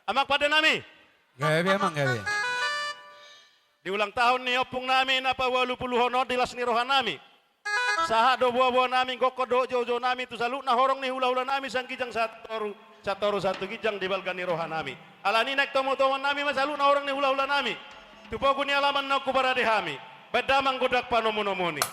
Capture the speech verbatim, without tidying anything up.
Amang pande nami. Gabe, amang, gabe. Di ulang tahun ni ompung nami na paualu puluhon on di las ni roha nami. Sahat do boa-boa nami, gokkon dohot jou-jou nami, tu saluhutna horong ni hula-hula nami, sian ginjang sahat tu toru, sian toru sahat tu ginjang di balga ni roha nami. Alani i naeng tomo-tomon nami ma saluhutna horong ni hula-hula nami. Tu pogu ni alaman naung huparade hami. Baen damang gondang panomu-nomuni.